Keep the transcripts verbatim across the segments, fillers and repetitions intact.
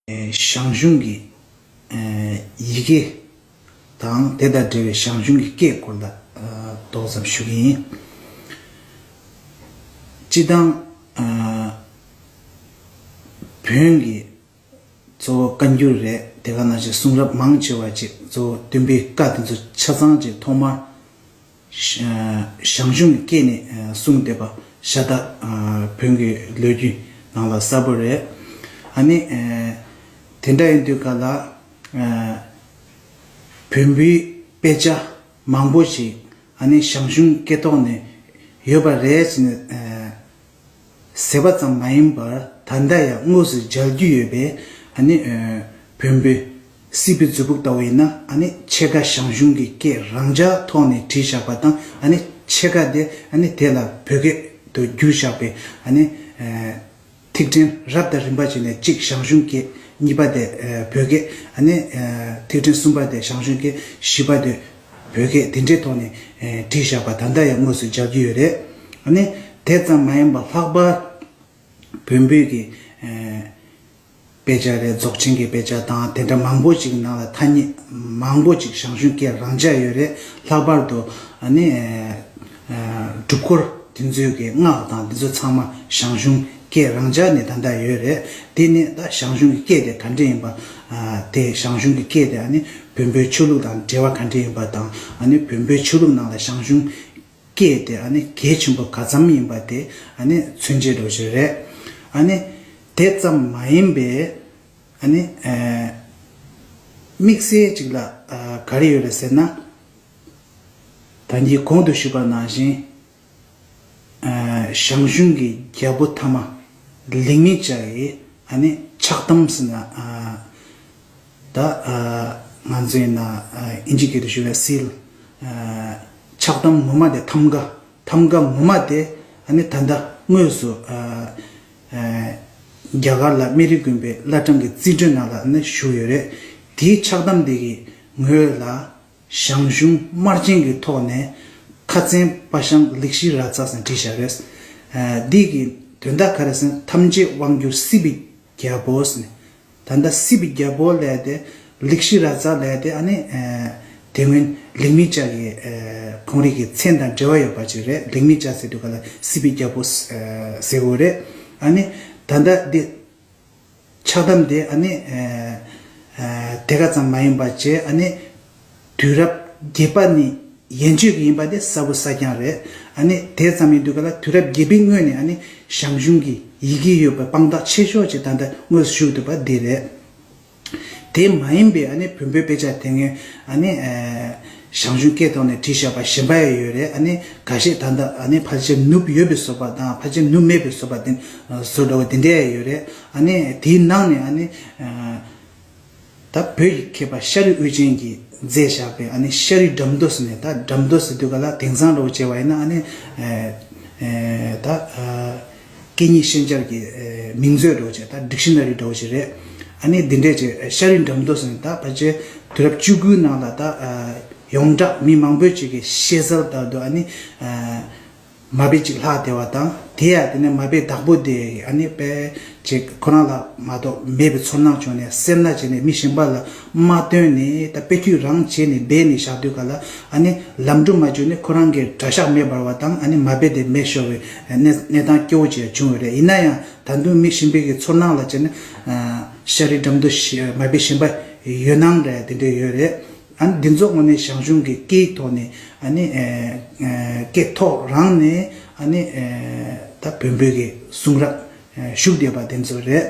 ཞང་ཞུང་གི་ཡི་གེ་དང་དེ་དང་འབྲེལ་བའི་ཞང་ཞུང་གི་སྐད་སྐོར་ལ་ཏོག་ཙམ་ཞུ་གི་ཡིན། སྤྱིར་བཏང་བོན་གྱི་གཙོ་བོ་བཀའ་འགྱུར་རེད། དེ་ག་ནང་བཞིན་གསུང་རབ་མང་ཆེ་བ་ཅིག་གཙོ་བོ་སྟོན་པའི་བཀའ་དེ་ཚོ་ཆ་ཚང་ཅིག་ཐོག་མར་ཞང་ཞུང་གི་སྐད་ནས་གསུངས་བསྡད་པ་ཤ་སྟག་བོན་གྱི་ལོ་རྒྱུས་ནང་ལ་གསལ་པོ་རེད། ཨ་ནི་དེ་འདྲ་ཡིན་དུས་ག་ལ་བོན་པོའི་དཔེ་ཆ་མང་པོ་ཞིག་ཨ་ནི་ཞང་ཞུང་སྐད་ཐོག་ནས་ཡོད་པ་རེད་ཟེར་ནས་ཟེར་བ་ཙམ་མ་ཡིན་པར་ད་ལྟ་ཡང་དངོས་སུ་མཇལ་རྒྱུ་ཡོད་པས། ཨ་ནི་བོན་པོའི་སྲིད་པའི་མཛོད་ཕུག་ལྟ་བུ་ཡིན་ན་ཨ་ནི་ཕྱེད་ཀ་ཞང་ཞུང་གི་སྐད་རང་འཇགས་ཐོག་ནས་བྲིས་བཞག་པ་དང་། ཨ་ནི་ཕྱེད་ཀ་དེ་ཨ་ནི་དེ་ལ་བོད་སྐད་དུ་བསྒྱུར་བཞག་པའི་ཨ་ནི་ཐིག་ཕྲེང་རབ་དང་རིམ་པ་བྱས་ནས་གཅིག་ཞང་ཞུང་སྐད། གཉིས་པ་དེ་བོད་སྐད། ཨ་ནི་ཐིག་ཕྲེང་གསུམ་པ་དེ་ཞང་ཞུང་སྐད། བཞི་པ་དེ་བོད་སྐད། དེ་འདྲའི་ཐོག་ནས་བྲིས་བཞག་པ་ད་ལྟ་ཡང་དངོས་སུ་མཇལ་རྒྱུ་ཡོད་རེད། ཨ་ནི་དེ་ཙམ་མ་ཡིན་པར་ལྷག་པར་བོན་པོའི་གི་དཔེ་ཆ་རེད། རྫོགས་ཆེན་གྱི་དཔེ་ཆ་དང་དེ་འདྲ་མང་པོ་ཅིག་ནང་ལ་ཐ་སྙད་མང་པོ་ཅིག་ཞང་ཞུང་སྐད་རང་འཇགས་ཡོད་རེད། ལྷག་པར་དུ་ཨ་ནི་སྒྲུབ་སྐོར་དེ་ཚོའི་གི་སྔགས་དང་དེ་ཚོ་ཚང་མ་ཞང་ཞུང་སྐད་རང་འཇགས་ནས་ད་ལྟ་ཡོད་རེད། དེ་ནི་ད་ཞང་ཞུང་གི་སྐད་དེ་ག་འདྲ་ཡིན་པ། དེ་ཞང་ཞུང་གི་སྐད་དེ་ཨ་ནི་བོན་པོའི་ཆོས་ལུགས་དང་འབྲེལ་བ་ག་འདྲ་ཡིན་པ་དང་། ཨ་ནི་བོན་པོའི་ཆོས་ལུགས་ནང་ལ་ཞང་ཞུང་སྐད་དེ་ཨ་ནི་གལ་ཆེན་པོ་ག་ཙམ་ཡིན་པ་དེ་ཨ་ནི་མཚོན་བྱེད་འདྲ་བོ་ཞིག་རེད། ཨ་ནི་དེ་ཙམ་མ་ཡིན་པའི་ཨ་ནི་དམིགས་བསལ་ཅིག་ལ་ག་རེ་ཡོད་རེད་ཟེར་ན། ད་གིན་གོང་དུ་ཞུས་པ་ནང་བཞིན། ཞང་ཞུང་གི་རྒྱལ་པོ་ཐ་མ་ལིག་མི་ཅའི་ཨ་ནི་ཕྱག་དམ་ཟེར་ན། ད་ང་ཚོའི་ན་ཨིན་ཇི་སྐད་དུ་ཞུ་བའི་སིལ། ཕྱག་དམ་ངོ་མ་དེ་ཐམ་ག་ཐམ་ག་ངོ་མ་དེ་ཨ་ནི་ད་ལྟ་དངོས་སུ་རྒྱ་གར་ལ་སྨན་རི་དགོན་པའི་བླ་བྲང་གི་རྩིས་འཕྲུལ་ནང་ལ་ཨ་ནི་བཞུགས་ཡོད་རེད། དེའི་ཕྱག་དམ་དེ་གི་ངོས་ལ། ཞང་ཞུང་དམར་རྗེན་གྱི་ཐོག་ནས་ཁ་ཚན་པ་ཤང་ལིག་ཤི་ར་ཙ་ཟེར་བྲིས་བཞག་རེད། འདི་གི་དོན་དག་ག་རེ་ཟེར་ན། ཐམས་ཅད་དབང་སྒྱུར་སྲིད་པའི་རྒྱལ་པོ་ཟེར་ནས། ད་ལྟ་སྲིད་པའི་རྒྱལ་པོ་ལས་དེ་ལིག་ཤི་ར་ཙ་ལས་དེ་ཨ་ནི་དེ་སྔོན་ལིག་མི་ཅ་གི་ཁོང་རིགས་ཀྱི་མཚན་དང་འབྲེལ་བ་ཡོད་པ་ཅིག་རེད། ལིག་མི་ཅ་ཟེར་དུས་ག་ལ་སྲིད་པའི་རྒྱལ་པོ་ཟེར་དགོས་རེད། ཨ་ནི་ད་ལྟ་འདི། ཕྱག་དམ་དེ་ཨ་ནི་དེ་ག་ཙམ་མ་ཡིན་པ་བྱས། ཨ་ནི་དུས་རབས་བརྒྱད་པ་ནས་ཡན་ཆོད་ཀྱི་ཡིན་པ་དེ་གསལ་པོ་གསལ་རྐྱང་རེད། ཨ་ནི་དེ་ཙམ་ཡིན་དུས་ག་ལ་དུས་རབས་བརྒྱད་པའི་སྔོན་ནས་ཨ་ནི་ཞང་ཞུང་གི་ཡི་གེ་ཡོད་པའི་དཔང་རྟགས་ཆེ་ཤོས་ཅིག་ད་ལྟ་དངོས་སུ་བཞུགས་འདུག་པ་འདི་རེད། དེ་མ་ཡིན་པའི་ཨ་ནི་བོན་པོའི་དཔེ་ཆ་དེ་སྔོན་ཨ་ནི་ཞང་ཞུང་སྐད་ཐོག་ནས་བྲིས་བཞག་པ་གཞན་པ་ཡང་ཡོད་རེད། ཨ་ནི་འགའ་ཤས་ད་ལྟ་ཨ་ནི་ཕལ་ཆེར་ནུབ་ཡོད་པའི་བཟོ་པ་དང་ཕལ་ཆེར་ནུབ་མེད་པའི་བཟོ་པ་དེ་བཟོ་འདྲ་བོ་དེ་འདྲ་ཡང་ཡོད་རེད། ཨ་ནི་དེའི་ནང་ནས་ཨ་ནི་ད་བོད་ཀྱི་མཁས་པ་ཤ་རི་དབུ་ཅན་གྱིས་མཛད་བཞག་པའི་ཨ་ནི་ཤ་རི་འགྲམ་རྡོ་ཟེར་ནས། ད་འགྲམ་རྡོ་ཟེར་དུས་ག་ལ་དེང་སང་འདྲ་བོ་བྱས་པ་ཡིན་ན་ཨ་ནི་ད་སྐད་གཉིས་ཤན་སྦྱར་གྱི་མིང་མཛོད་འདྲ་བོ་བྱས། ད་ཌིག་ཤི་ན་རི་འདྲ་བོ་ཞིག་རེད། ཨ་ནི་འདི་འདྲས་ཀྱི་ཤ་རི་འགྲམ་རྡོ་ཟེར་ནས། ད་ཕལ་ཆེར་དུས་རབས་བཅུ་དགུའི་ནང་ལ་ད་ཡོངས་གྲགས་མི་མང་པོས་ཅིག་གིས་ཤེས་གསལ་ལྟར་དུ་ཨ་ནི་མ་དཔེ་ཅིག་ལྷག་བསྡད་པ་དང་། དེ་ཡང་དེ་ནས་མ་དཔེ་བདག་པོ་དེ་ཨ་ནི་དཔེ་ཅིག་ཁོ་རང་ལ་མ་གཏོགས་མེད་པའི་ཚོར་སྣང་བྱུང་ནས་སེར་སྣ་བྱས་ནས་མི་གཞན་པ་ལ་མ་སྟོན་ནས། ད་དཔེ་མཁྱུད་རང་བྱས་ནས་སྦས་ནས་བཞག་དུས་ག་ལ་ཨ་ནི་ལམ་འགྲོ་མ་བྱུང་ནས་ཁོ་རང་གི་གྲྭ་ཤག་མེ་འབར་བ་དང་། ཨ་ནི་མ་དཔེ་དེ་མེ་ཤོར་བའི་གནས་གནས་སྟངས་སྐྱོ་བོ་ཅིག་བྱུང་བ་རེད། ཡིན་ན་ཡང་ད་དུང་མི་གཞན་པའི་གི་ཚོར་སྣང་ལ་བྱས་ནས་ཤ་རི་འགྲམ་རྡོ་ཞེས་མ་དཔེ་གཞན་པ་ཡོད་སྣང་རེད། དེ་འདྲ་ཡོད་རེད། ཨ་ནི་འདི་ཚོ་དངོས་གནས་ཞང་ཞུང་གི་སྐད་ཐོག་ནས་ཨ་ནི་ཨེ་ཨེ་སྐད་ཐོག་རང་ནས་ཨ་ནི་ཨེ་ད་བོན་པོའི་གི་གསུང་རབ་ཨེ་བཞུགས་བསྡད་པ་དེ་ཚོ་རེད།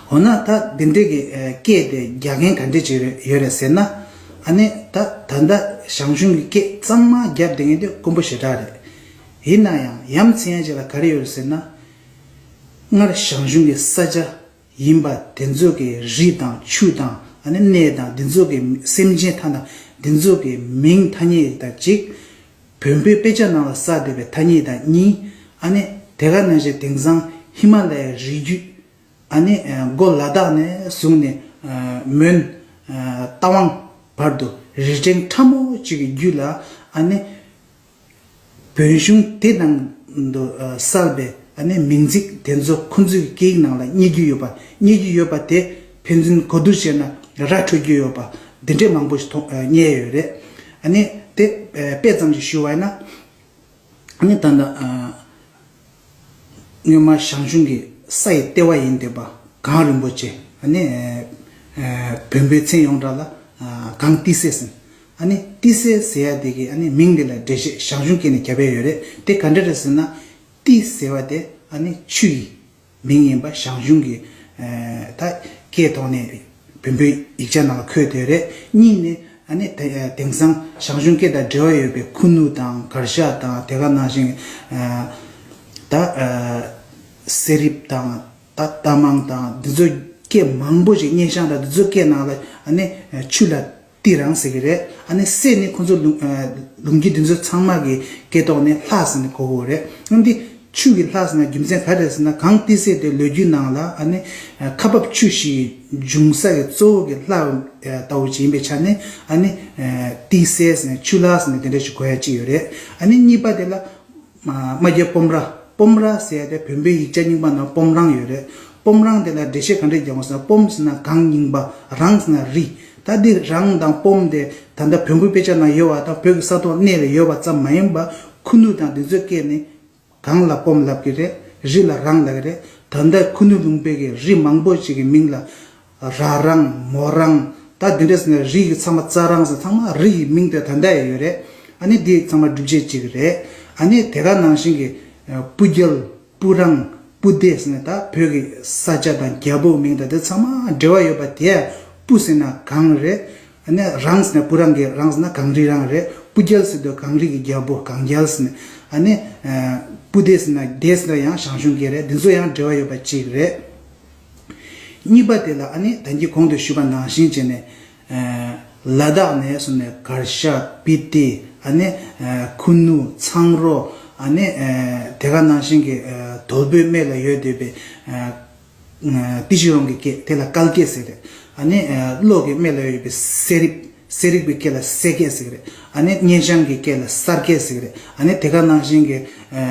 འོ་ན་ད་འདི་འདྲའི་གི་ཨེ་སྐད་དེ་རྒྱག་མཁན་ག་འདྲ་ཅིག་རེད་ཡོད་རེད་ཟེར་ན། ཨ་ནི་ད་ད་ལྟ་ཞང་ཞུང་གི་སྐད་གཙང་མ་རྒྱབ་བསྡད་མཁན་དེ་དཀོན་པོ་ཞེ་དྲག་རེད། ཡིན་ན་ཡང་ཡ་མཚན་ཡ་ཅིག་ལ་ག་རེ་ཡོད་རེད་ཟེར་ན། སྔར་ཞང་ཞུང་གི་ས་ཆ་ཡིན་པ་དེ་ཚོ་གི་རི་དང་ཆུ་དང་ཨ་ནི་གནས་དང་། འདི་ཚོ་གི་སེམས་ཅན་ཐ་ན་འདི་ཚོ་གི་མིང་ཐ་སྙད་དང་གཅིག་བོན་པོའི་དཔེ་ཆ་ནང་ལ་གསལ་བསྡད་པའི་ཐ་སྙད་དང་གཉིས། ཨ་ནི་དེ་ག་ནང་བཞིན་དེང་སང་ཧི་མ་ལ་ཡའི་རི་རྒྱུད། ཨ་ནི་མགོ་ལ་དྭགས་ནས་བཟུང་ནས་མོན་རྟ་དབང་བར་དུ་རི་ཕྲན་ཕྲ་མོ་གཅིག་གི་རྒྱུད་ལ་ཨ་ནི་བོན་གཞུང་དེ་ནང་དུ་གསལ་བའི་ ཨ་ནི་མིང་ཚིག་དེ་ཚོ་ཁོང་ཚོའི་སྐད་ཡིག་ནང་ལ་རྙེད་རྒྱུ་ཡོད་པ། རྙེད་རྒྱུ་ཡོད་པ་དེ་ཕན་ཚུན་གོ་བསྡུར་བྱས་ན་ར་འཕྲོད་རྒྱུ་ཡོད་པ་འདི་འདྲའི་མང་པོ་ཞིག་མཐོང་། ཨ། རྙེད་ཡོད་རེད། ཨ་ནི་དེ་ཨ་དཔེ་ཙམ་ཞིག་ཞུ་བ་ཡིན་ན། ཨ་ནི་ད་ལྟ་ཨ་སྔོན་མ་ཞང་ཞུང་གི་ས་ཡི་ལྟེ་བ་ཡིན་བསྡད་པ་གངས་རིན་པོ་ཆེ། ཨ་ནི་ཨ་བོན་པོའི་མཚན་ཡོངས་གྲགས་ལ་ཨ་གངས་ཏི་སེ་ཟེར། ཨ་ནི་ཏི་སེ་ཟེར་ཡ་དེ་གི་ཨ་ནི་མིང་དེ་ལ་འགྲེལ་བཤད་ཞང་ཞུང་སྐད་ནས་བརྒྱབ་ཡ་ཡོད་རེད། དེ་ག་འདྲ་རེད་ཟེར་ན། ཏི་ཟེར་བ་དེ་ཨ་ནི་ཆུ་ཡི་མིང་ཡིན་པ་ཞང་ཞུང་གི་ཨ་ད་སྐད་ཐོག་ནས་བོན་པོའི་ཡིག་ཆ་ནང་ལ་འཁོད་བསྡད་རེད། གཉིས་ནས་ཨ་ནི་དེ་དེང་སང་ཞང་ཞུང་སྐད་དང་འབྲེལ་བ་ཡོད་པའི་ཁུ་ནུ་དང་གར་ཞ་དང་དེ་ག་ནང་བཞིན་ཨ་ད་ཨ་གསེར་རིབ་དང་། ད་རྟ་མང་དང་འདི་ཚོ་སྐད་མང་པོ་ཞིག་སྙན་ཞང་དང་འདི་ཚོ་སྐད་ནང་ལ་ཨ་ནི་ཆུ་ལ་ཏི་རང་ཟེར་གི་རེད། ཨ་ནི་སེ་ནི་ཁོང་ཚོ་ལུང་ཨ་ལུང་གི་འདི་ཚོ་ཚང་མ་གི་སྐད་ཐོག་ནས་ལྷ་ཟེར་ནས་གོ་གི་རེད། ཨ་འདི་ཆུ་གི་ལྷ་ཟེར་ན་རྒྱུ་མཚན་ག་རེ་ཟེར་ན། གངས་ཏི་སེ་དེ་ལོ་རྒྱུས་ནང་ལ་ཨ་ནི་ཨ་ཁ་འབབ་ཆུ་བཞི་འབྱུང་ས་གི་གཙོ་བོ་གི་ལྷ་ཨ་ལྟ་བུ་ཅིག་ཡིན་པའི་ཆ་ནས། ཨ་ནི་ཨ་ཏི་སེ་ཟེར་ནས་ཆུ་ལྷ་ཟེར་ནས་དེ་འདྲ་ཞིག་གོ་ཡ་ཅིག་ཡོད་རེད། ཨ་ནི་གཉིས་པ་དེ་ལ། རྨ་རྒྱལ་སྤོམ་ར། སྤོམ་ར་ཟེར་ཡ་དེ་བོན་པོའི་ཡིག་ཆ་རྙིང་པ་ནང་སྤོམ་རང་ཡོད་རེད། སྤོམ་རང་དེ་ལ་འགྲེལ་བཤད་ག་འདྲས་རྒྱག་དགོས་ཟེར་ན། སྤོམ་ཟེར་ན་གངས་རྙིང་པ། རང་ཟེར་ན་རི། ད་འདི་རང་དང་སྤོམ་དེ་ད་ལྟ་བོན་པོའི་དཔེ་ཆ་ནང་ཡོད་པ་དང་བོད་ཀྱི་ས་ཐོག་གནས་ལ་ཡོད་པ་ཙམ་མ་ཡིན་པ། ཁུ་ནུ་དང་འདི་ཚོའི་སྐད་ནི་གངས་ལ་སྤོམ་ལབ་ཀྱི་རེད། རི་ལ་རང་ལབ་ཀྱི་རེད། ད་ལྟ་ཁུ་ནུ་ལུང་པའི་གི་རི་མང་པོ་ཞིག་གི་མིང་ལ། ར་རང་མོ་རང་། ད་འདི་འདྲ་ཟེར་ན་རི་ཡི་ཚང་མ། རྩ་རང་ཟེར་ཚང་མ་རི་ཡི་མིང་དེ་ད་ལྟ་ཡང་ཡོད་རེད། ཨ་ནི་འདི་ཚང་མ་སྒྲུབ་བྱེད་ཅིག་རེད། ཨ་ནི་དེ་ག་ནང་བཞིན་གྱི་ཨ་སྤུ་རྒྱལ། སྤུ་རང་། སྤུ་ལྡེ་ཟེར་ནས་ད་བོད་ཀྱི་ས་ཆ་དང་རྒྱལ་པོའི་མིང་དང་དེ་ཚང་མ་འབྲེལ་བ་ཡོད་པ་དེ། སྤུ་ཟེར་ན་གངས་རེད། ཨ་ནི་རང་ཟེར་ན་སྤུ་རང་གི་རང་ཟེར་ན་གངས་རི་རང་རེད། སྤུ་རྒྱལ་ཟེར་དུས་གངས་རི་གི་རྒྱལ་པོ་གངས་རྒྱལ་ཟེར་ནས། ཨ་ནི་ཨ་སྤུ་ལྡེ་ཟེར་ན་ལྡེ་ཟེར་ན་ཡང་ཞང་ཞུང་སྐད་རེད། འདི་ཚོ་ཡང་འབྲེལ་བ་ཡོད་པ་ཅིག་རེད། གཉིས་པ་དེ་ལ་ཨ་ནི་ད་གིན་གོང་དུ་ཞུས་པ་ནང་བཞིན་བྱས་ནས། ཨ་ལ་དྭགས་ནས་བཟུང་ནས་གར་ཞ་སྤི་ཏི། ཨ་ནི་ཨ་ཁུ་ནུ། ཚང་རོ། ཨ་ནི་ཨ་དེ་ག་ནང་བཞིན་གྱི་ཨ་དོལ་པོའི་སྨད་ལ་ཡོད་བསྡད་པའི་ཨ་ཨ་ཏི་ཤི་རོང་གི་སྐད་དེ་ལ་ཀལ་སྐད་ཟེར་རེད། ཨ་ནི་ཨ་གློ་གི་སྨད་ལ་ཡོད་པའི་གསེར་རིབ། གསེར་རིག་པའི་སྐད་ལ་གསེར་སྐད་ཟེར་གི་རེད། ཨ་ནི་སྙན་ཞང་གི་སྐད་ལ་གསར་སྐད་ཟེར་གི་རེད། ཨ་ནི་དེ་ག་ནང་བཞིན་གྱི་ཨ་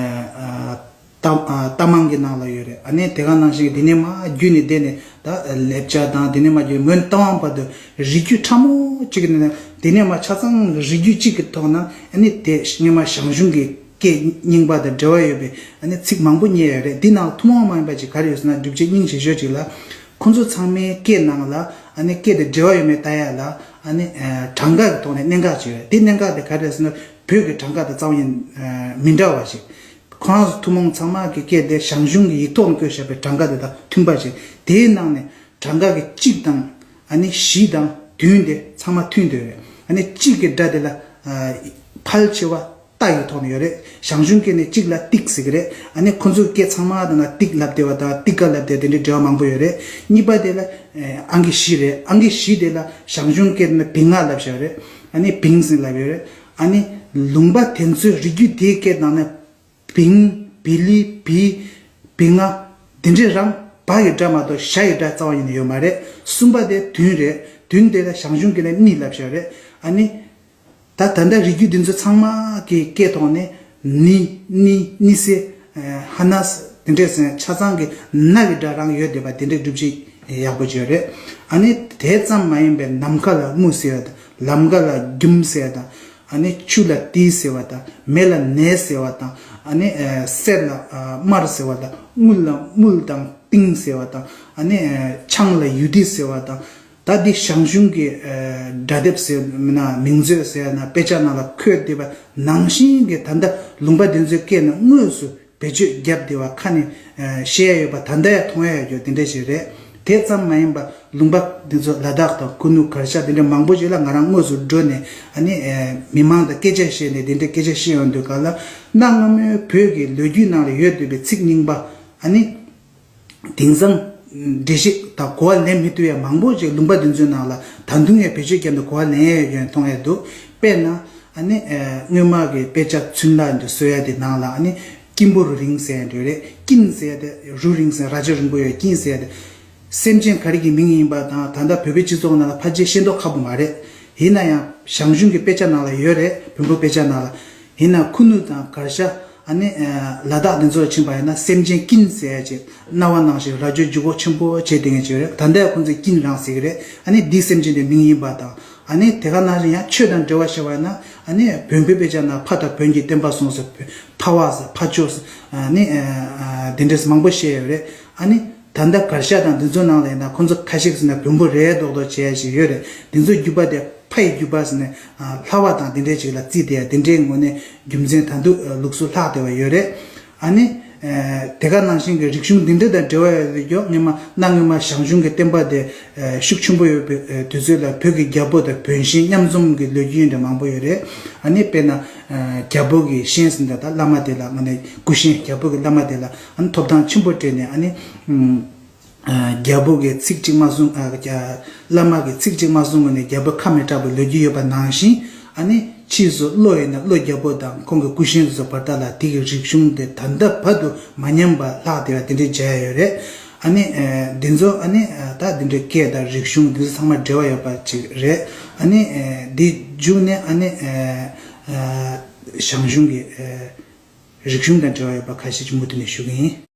ཨ་རྟ་ཨ་རྟ་མང་གི་ནང་ལ་ཡོད་རེད། ཨ་ནི་དེ་ག་ནང་བཞིན་གྱི་དེ་ནས་མར་བརྒྱུད་ནས་བསྡད་ནས་ད་ལེབ་ཅ་དང་དེ་ནས་མར་བརྒྱུད་མོན་རྟ་དབང་བར་དུ་རིགས་རྒྱུད་ཕྲ་མོ་གཅིག་གི་ནང་ནས། དེ་ནས་མར་ཆ་ཚང་རིགས་རྒྱུད་གཅིག་གི་ཐོག་ན་ཨ་ནི་དེ་སྔོན་མ་ཞང་ཞུང་གི་སྐད་རྙིང་པ་དང་འབྲེལ་བ་ཡོད་པའི་ཨ་ནི་ཚིག་མང་པོ་རྙེད་ཡོད་རེད། འདི་ནང་ཐུན་མོང་མ་ཡིན་པ་ཅིག་ག་རེ་ཡོད་ཟེར་ན། སྒྲུབ་བྱེད་སྙིང་རྗེ་ཤོས་ཅིག་ལ། ཁོང་ཚོ་ཚང་མའི་སྐད་ནང་ལ་ཨ་ནི་སྐད་དེ་འབྲེལ་བ་ཡོད་མེད་ལྟ་ཡ་ལ། ཨ་ནི་ཨ་གྲངས་ཀ་གི་ཐོག་ནས་གནད་འགག་ཅིག་ཡོད་རེད། དེ་གནད་འགག་དེ་ག་རེ་རེད་ཟེར་ན། བོད་ཀྱི་གྲངས་ཀ་དང་རྩ་བ་ཉིད་ཨ་མི་འདྲ་བ་ཞིག་ཁོ་རང་ཚོ་ཐུན་མོང་ཚང་མ་གི་སྐད་དེ་ཞང་ཞུང་གི་ཡིག་ཐོག་ནས་བཀོད་བཞག་པའི་གྲངས་ཀ་དེ་དང་མཐུན་པ་ཞིག་དེའི་ནང་ནས་གྲངས་ཀ་གི་གཅིག་དང་ཨ་ནི་བཞི་དང་བདུན་དེ་ཚང་མ་མཐུན་བསྡད་ཡོད་རེད། ཨ་ནི་གཅིག་གི་སྒྲ་དེ་ལ་ཨ་ཕལ་ཆེ་བ་ཏ་ཡི་ཐོག་ནས་ཡོད་རེད། ཞང་ཞུང་སྐད་ནས་གཅིག་ལ་ཏིག་ཟེར་གི་རེད། ཨ་ནི་ཁོ་ཚོའི་སྐད་ཚང་མ་དང་ན་ཏིག་ལབ་བསྡད་པ་དང་ཏིག་ཀ་ལབ་བསྡད་དེ་འདྲའི་འབྲེལ་བ་མང་པོ་ཡོད་རེད། གཉིས་པ་དེ་ལ་ཨ་ཨང་ཀི་བཞི་རེད། ཨང་ཀི་བཞི་དེ་ལ་ཞང་ཞུང་སྐད་ནས་བིང་ང་ལབ་བཞག་རེད། ཨ་ནི་བིང་ཟེར་ལབ་ཡོད་རེད། ཨ་ནི་ལུང་པ་དེ་ཚོའི་རིགས་རྒྱུད་དེའི་སྐད་ནང་ནས། བིང་། བི་ལི། བི། བི་ང་། འདི་འདྲའི་རང་བ་ཡི་སྒྲ་མ་གཏོགས་ཞ་ཡི་སྒྲ་རྩ་བ་ཉིད་ནས་ཡོད་མ་རེད། གསུམ་པ་དེ་བདུན་རེད། བདུན་དེ་ལ་ཞང་ཞུང་སྐད་ནས་ནི་ལབ་བཞག་རེད། ཨ་ནི། ད་ད་ལྟ་རིགས་རྒྱུད་འདི་ཚོ་ཚང་མ་གི་སྐད་ཐོག་ནས་ནི། ནི། ནི་སེ། ཧ་ན་སེ། འདི་འདྲས་ཟེར་ཆ་ཚང་གི་ན་གི་སྒྲ་རང་ཡོད་བསྡད་པ་འདི་འདྲའི་སྒྲུབ་བྱེད་ཡག་པོ་བྱས་རེད། ཨ་ནི་དེ་ཙམ་མ་ཡིན་པའི་ནམ་མཁའ་ལ་དམུ་ཟེར་བ་དང་ལམ་ཁ་ལ་རྒྱུམ་ཟེར་བ་དང་། ཨ་ནི་ཆུ་ལ་ཏི་ཟེར་བ་དང་མེ་ལ་ནེ་ཟེར་བ་དང་། ཨ་ནི་ཨ་གསེར་ལ་ཨ་དམར་ཟེར་བ་དང་དངུལ་ལ་དམུལ་དང་ཏིང་ཟེར་བ་དང་། ཨ་ནི་ཨ་ཆང་ལ་ཡུ་ཏི་ཟེར་བ་དང་། ད་འདི་ཞང་ཞུང་གི་ཨ་སྒྲ་དེབ་ཟེར་ན་མིང་མཛོད་ཟེར་ན་དཔེ་ཆ་ནང་ལ་འཁོད་བསྡད་པ་ནང་བཞིན་གྱི་ད་ལྟ་ལུང་པ་འདི་ཚོའི་སྐད་ནི་དངོས་སུ་བེད་སྤྱོད་བརྒྱབ་བསྡད་པ་ཁ་ནས་ཨ་བཤད་ཡ་ཡོད་པ་ད་ལྟ་ཡང་མཐོང་ཡ་ཡོད་རྒྱུ་དེ་འདྲ་ཞིག་རེད། དེ་ཙམ་མ་ཡིན་པ་ལུང་པ་འདི་ཚོ་ལ་དྭགས་དང་ཁུ་ནུ་གར་ཞ་དེ་འདྲ་མང་པོ་ཞིག་ལ་ང་རང་དངོས་སུ་འགྲོ་ནས་ཨ་ནི་ཨ་མི་མང་དང་སྐད་ཆ་བཤད་ནས་དེ་འདྲའི་སྐད་ཆ་བཤད་ཡོང་དུས་ག་ལ། གནའ་སྔ་མོའི་བོད་ཀྱི་ལོ་རྒྱུས་ནང་ལ་ཡོད་བསྡད་པའི་ཚིག་རྙིང་པ། ཨ་ནི། དེང་སང་འགྲེལ་བཤད་དང་གོ་བ་ལེན་མི་ཐུབ་ཡ་མང་པོ་ཞིག་ལུང་པ་འདི་ཚོའི་ནང་ལ་ད་དུང་ཡང་བེད་སྤྱོད་བརྒྱབ་ནས་གོ་བ་ལེན་ཡ་ཡོད་མཁན་མཐོང་ཡ་འདུག་དཔེར་ན་ཨ་ནི་ཨ་སྔོན་མ་གི་དཔེ་ཆ་ཚུན་ལ་འདི་བཟོ་ཡ་དེ་ནང་ལ་ཨ་ནི་སྐྱིན་པོ་རུ་རིང་ཟེར་ཡ་འདྲ་རེད། སྐྱིན་ཟེར་ཡ་དེ་རུ་རིང་ཟེར་རྭ་ཅོ་རིང་པོ་ཡོད་སྐྱིན་ཟེར་ཡ་དེ་སེམས་ཅན་ག་རེ་གི་མིང་ཡིན་པ་དང་ད་ལྟ་བོད་པའི་སྤྱི་ཚོགས་ནང་ལ་ཕལ་ཆེར་ཤེས་མདོག་ཁ་པོ་མ་རེད། ཡིན་ན་ཡང་ཞང་ཞུང་གི་དཔེ་ཆ་ནང་ལ་ཡོད་རེད། བོན་པོ་དཔེ་ཆ་ནང་ལ། ཡིན་ན་ཁུ་ནུ་དང་གར་ཞ། ཨ་ནི་ལ་དྭགས་འདི་ཚོར་ཕྱིན་པ་ཡིན་ན་སེམས་ཅན་ཀིན་ཟེར་ཡ་ཅིག་སྣང་བ་ནང་བཞིན་རྭ་ཅོ་རྒྱུག་པོ་ཆེན་པོ་བྱས་བསྡད་མཁན་ཅིག་ཡོད་རེད། ད་ལྟ་ཁོང་ཚོས་ཀིན་རང་ཟེར་གྱི་རེད། ཨ་ནི་འདི་སེམས་ཅན་དེ་མིང་ཡིན་པ་དང་། ཨ་ནི་དེ་ག་ནང་བཞིན་ཡང་ཆོས་དང་འབྲེལ་བ་བྱས་པ་ཡིན་ན། ཨ་ནི་བོན་པོའི་དཔེ་ཆ་ན་ཕ་དང་བོན་གྱི་བསྟན་པ་སྲུངས་ཟེར། ཕ་བ་ཟེར། ཕ་ཇོ་ཟེར། ཨ་ནི་དེ་འདྲས་མང་པོ་བཤད་ཡོད་རེད། ཨ་ནི་ད་ལྟ་གར་ཞ་དང་འདི་ཚོ་ནང་ལ་ཡིན་ན་ཁོང་ཚོ་ཁ་ཤས་ཟེར་ན་བོན་པོ་རེད་མདོག་མདོག་བྱས་ཡ་ཞིག་ཡོད་རེད། འདི་ཚོ་རྒྱུད་པ་དེ་ཕ་ཡི་རྒྱུད་པ་ཟེར་ནས་ལྷ་བ་དང་དེ་འདྲས་ཅིག་ལ་བརྩིས་བསྡད་ཡ་དེ་འདྲའི་ངོས་ནས་རྒྱུ་མཚན་ད་དུང་ལུགས་སྲོལ་ལྷག་བསྡད་པ་ཡོད་རེད། ཨ་ནི། དེ་ག་ནང་བཞིན་གྱི་རིག་གཞུང་འདི་འདྲ་དང་འབྲེལ་བ་ཡོད་རེད། སྔོན་མ་གནའ་སྔོན་མ་ཞང་ཞུང་གི་བསྟན་པ་དེ་ཤུགས་ཆེན་པོ་ཡོད་པའི་དུས་ཚོད་ལ་བོད་ཀྱི་རྒྱལ་པོ་དང་བོན་གཤེན་མཉམ་འཛོམས་ཀྱི་ལོ་རྒྱུས་འདྲ་མང་པོ་ཡོད་རེད། ཨ་ནི་དཔེར་ན། རྒྱལ་པོ་གི་གཤེན་ཟེར་འདྲ་དང་བླ་མ་དེ་ལ་ང་ནས་སྐུ་གཤེན་རྒྱལ་པོ་གི་བླ་མ་དེ་ལ་ཨ་ནི་ཐོབ་ཐང་ཆེན་པོ་སྤྲད་ནས། ཨ་ནི། རྒྱལ་པོ་གི་ཚིག་གཅིག་མ་གསུང་། བླ་མ་གི་ཚིག་གཅིག་མ་གསུང་ངོ་ནས་རྒྱལ་པོ་ཁ་མི་གྲགས་པའི་ལོ་རྒྱུས་ཡོད་པ་ནང་བཞིན། ཨ་ནི་ཕྱིས་སུ་བློ་ཡིན་ན་བློ་རྒྱལ་པོ་དང་ཁོང་གི་སྐུ་གཤེན་ཚོའི་བར་ཐག་ལ་དེ་གི་རིག་གཞུང་དེ་ད་ལྟ་བར་དུ་མ་ཉམས་པ་ལྷག་བསྡད་པ་དེ་འདྲའི་མཇལ་ཡ་ཡོད་རེད། ཨ་ནི་འདི་ཚོ་ཨ་ནི་ད་འདི་འདྲའི་སྐད་དང་རིག་གཞུང་འདི་ཚོ་ཚང་མ་འབྲེལ་བ་ཡོད་པ་ཅིག་རེད། ཨ་ནི་འདི་མཇུག་ནས་ཨ་ནི་ཞང་ཞུང་གི་རིག་གཞུང་དང་འབྲེལ་བ་ཡོད་པ་ཁ་ཤས་ཅིག་མུ་མཐུད་ནས་ཞུ་གི་ཡིན།